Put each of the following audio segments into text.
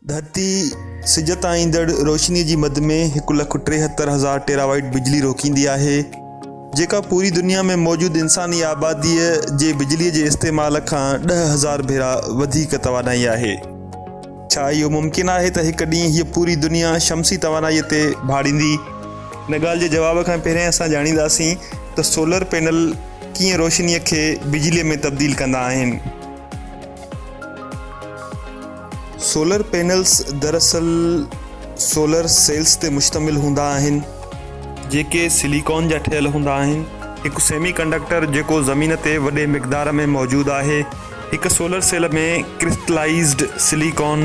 ڌرتي سج تان ايندڙ روشنيء جي مد ۾ 1,73,000 ٽيراوائٽ بجلي روڪيندي آهي، جيڪا پوري دنيا ۾ موجود انساني آباديء جي بجليء جي استعمال کان 10,000 ڀيرا وڌيڪ توانائي آهي. ڇا اهو ممڪن آهي ته هڪ ڏينهن هيء پوري دنيا شمسي توانائيء تي ڀاڙيندي؟ ان ڳالهه جي جواب کان پهريائين اسان ڄاڻينداسين ته سولر پينل ڪيئن روشنيء کي بجليء ۾ تبديل ڪندا آهن. سولر پينلز دراصل سولر سيلز تي مشتمل هوندا آهن، جيڪي سليڪان جا ٺهيل هوندا آهن، هڪ سيمي ڪنڊڪٽر جيڪو زمين تي وڏي مقدار ۾ موجود آهي. هڪ سولر سيل ۾ ڪرسٽلائيزڊ سليڪان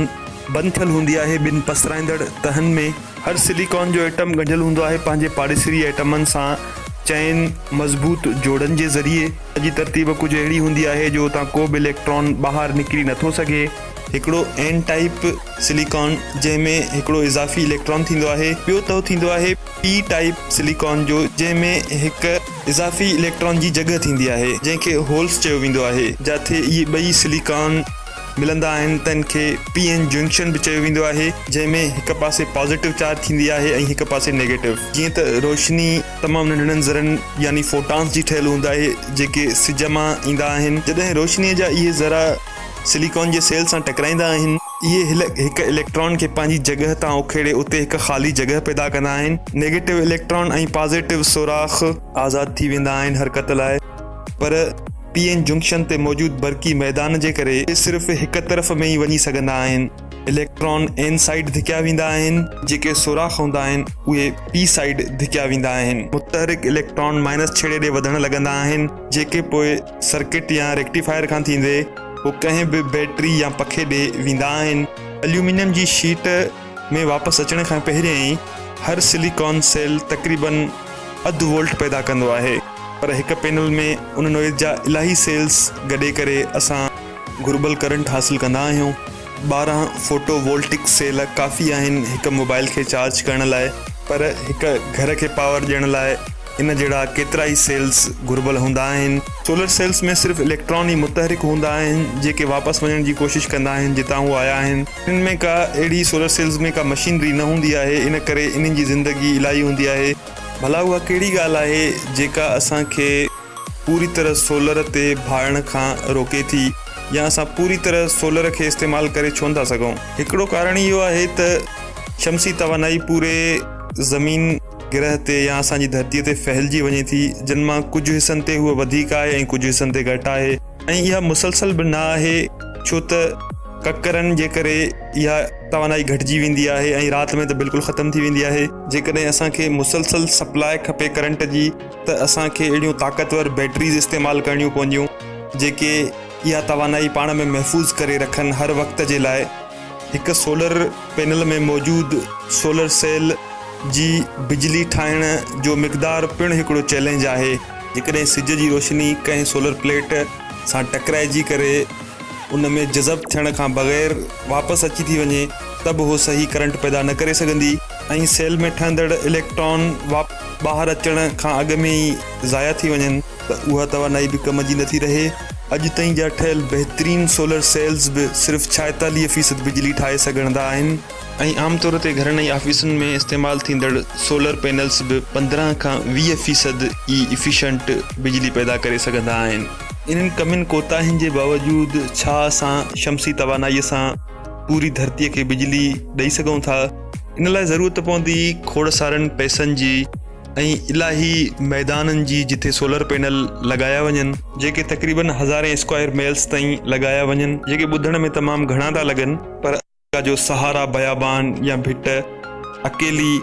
بند ٿيل هوندي آهي ٻن پسرائيندڙ تهن ۾. هر سليڪان جو ايٽم ڳنڍيل هوندو آهي پنهنجي پاڙيسري ايٽمن سان چئن مضبوط جوڙن جي ذريعي. ان جي ترتيب ڪجهه اهڙي هوندي آهي جو اتان ڪو به اليڪٽران ٻاهر نڪري نٿو سگهي. هڪڙو اين ٽائيپ سليڪان جنهن ۾ هڪڙو اضافي اليڪٽران ٿيندو آهي. ٻيو تهه ٿيندو آهي پي ٽائيپ سليڪان جو جنهن ۾ هڪ اضافي اليڪٽران جي جڳهه ٿيندي آهي جنهن کي هولس چيو ويندو آهي. جاٿي اهي ٻئي سليڪان ملندا آهن تنهن کي پي اين جنڪشن به چيو ويندو آهي جنهن ۾ هڪ پاسي پازيٽو چارج ٿيندي آهي ۽ هڪ پاسي نيگيٽو. جيئن ته روشني تمام ننڍڙن ذرن يعني فوٽانس جي ٺهيل هوند آهي جيڪي سج مان ايندا آهن. جڏهن روشنيء جا اهي ذرا سليڪان جي سيل سان ٽڪرائيندا آهن، اهي هڪ اليڪٽران کي پنهنجي جڳهه تان اکيڙي اتي هڪ خالي جڳهه پيدا ڪندا آهن. نيگيٽو اليڪٽران ۽ پازيٽو سوراخ آزاد ٿي ويندا آهن حرڪت لاء پر پي اين جنڪشن تي موجود برقي ميدان جي ڪري اهي صرف هڪ طرف ۾ ئي وڃي سگهندا آهن. اليڪٽران اين سائيڊ ڌڪيا ويندا آهن، جيڪي سوراخ هوندا آهن اهي پي سائيڊ ڌڪيا ويندا آهن. متحرڪ اليڪٽران مائنس ڇيڙي ڏي وڌڻ لڳندا آهن، جيڪي پوء سرڪٽ يا ريڪٽيفائر کان ٿيندي پوء ڪنهن به بيٽري يا پکي ڏي ويندا آهن. اليومينيم جي شيٽ ۾ واپس اچڻ کان پهريائين هر سليڪان سيل تقريباً اڌ وولٽ پيدا ڪندو آهي، پر هڪ پينل ۾ ان نوعيت جا الاهي سيلز گڏي ڪري اسان گهربل ڪرنٽ حاصل ڪندا آهيون. 12 فوٽو وولٽڪ سيل ڪافي آهن هڪ موبائل کي چارج ڪرڻ لاء، پر هڪ گهر کي پاور ڏيڻ لاء ان جهڙا ڪيترائي سيلز گهربل هوندا آهن. سولر سيلز ۾ صرف اليڪٽران ئي متحرڪ هوندا آهن جيڪي واپس وڃڻ جي ڪوشش ڪندا آهن جتان هو آيا آهن. انهن ۾ ڪا اهڙي سولر سيلز ۾ ڪا مشينري نه هوندي آهي ان ڪري انهن جي زندگي الاهي هوندي آهي. ڀلا اها ڪهڙي ڳالهه آهي جيڪا اسان کي پوري طرح سولر تي ڀاڙڻ کان روڪي ٿي يا اسان پوري طرح سولر کي استعمال ڪري ڇو نٿا سگهون؟ هڪڙو ڪارڻ اهو آهي ته شمسي توانائي پوري زمين، گرهه تي يا اسان جي ڌرتيء تي ڦهلجي وڃي ٿي، جن مان ڪجهه حصن تي هوء وڌيڪ آهي ۽ ڪجهه حصن تي گهٽ آهي ۽ اها مسلسل به نه آهي ڇو ته ڪڪرن جي ڪري اها توانائي گهٽجي ويندي آهي ۽ رات ۾ ته بلڪل ختم ٿي ويندي آهي. جيڪڏهن اسان کي مسلسل سپلاء کپي ڪرنٽ جي ته اسان کي اهڙيون طاقتور بيٽريز استعمال ڪرڻيون پونديون جيڪي اها توانائي پاڻ ۾ محفوظ ڪري رکن هر وقت جي لاء. هڪ سولر پينل ۾ موجود سولر سيل جي بجلي ٺاهڻ جو مقدار پڻ هڪڙو چئلينج آهي. جيڪڏهن سج جي روشني ڪنهن سولر پليٽ سان ٽڪرائجي ڪري ان ۾ جذب ٿيڻ کان بغير واپس اچي ٿي وڃي ته به هو صحيح ڪرنٽ پيدا نه ڪري سگهندي ۽ سيل ۾ ٺهندڙ اليڪٽران ٻاهر اچڻ کان اڳ ۾ ئي ضايع ٿي وڃن ته اها توانائي به ڪم جي نٿي رهي. اڄ تائين جا ٺهيل بهترين سولر سيلز به صرف 46 فيصد بجلي ٺاهي سگهندا آهن ۽ عام طور تي گهرن ۽ آفيسن ۾ استعمال ٿيندڙ سولر پينلز به 15 کان 20 فيصد ئي ايفيشنٽ بجلي پيدا ڪري سگهندا آهن. انهن ڪمين ڪوتاهين جي باوجود ڇا اسان شمسي توانائي سان پوري ڌرتيء کي بجلي ڏئي سگهون ٿا؟ ان لاء ضرورت پوندي کوڙ سارن پئسن جي. ۽ الاهي ميدانن جي جتي سولر پينل لڳايا وڃن. جيڪي تقريبن هزارين اسڪوائر ميلز تائين لڳايا وڃن. جيڪي ٻڌڻ ۾ تمام گهڻا ٿا لڳن. پر آفريڪا جو سهارا بيابان يا ڀٽ اڪيلي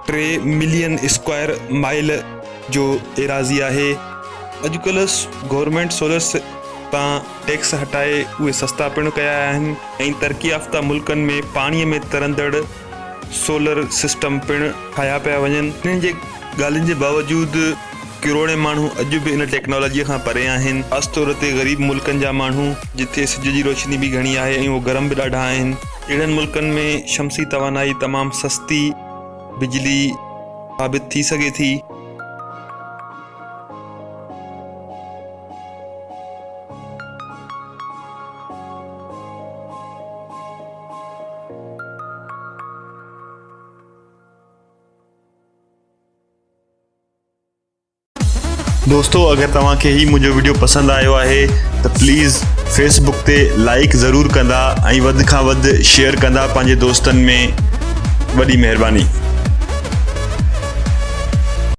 ٽي ملين اسڪوائر مائل جو ايراضي آهي. اڄڪلهه گورنمينٽ سولر تان ٽيڪس هٽائي اهي سستا پڻ ڪيا آهن. ۽ ترقي يافته ملڪن ۾ پاڻي ۾ ترندڙ سولر سسٽم پڻ ٺاهيا پيا وڃن. انهن جي ڳالهين جي باوجود ڪروڙين ماڻهو اڄ به ان ٽيڪنالاجيء کان پري آهن. خاص طور تي غريب ملڪن جا ماڻهو جتي سج جي روشني به گهڻي آهي ۽ اهي گرم به ڏاڍا آهن. اهڙن ملڪن ۾ شمسي توانائي تمام سستي بجلي ثابت ٿي سگهي ٿي. دوستو اگر توهان کي هي منهنجو وڊيو پسند آيو آهي ته پليز فيس بڪ تي لائيڪ ضرور ڪندا ۽ وڌ کان وڌ شيئر ڪندا پنهنجي دوستن ۾ وڏي مهرباني.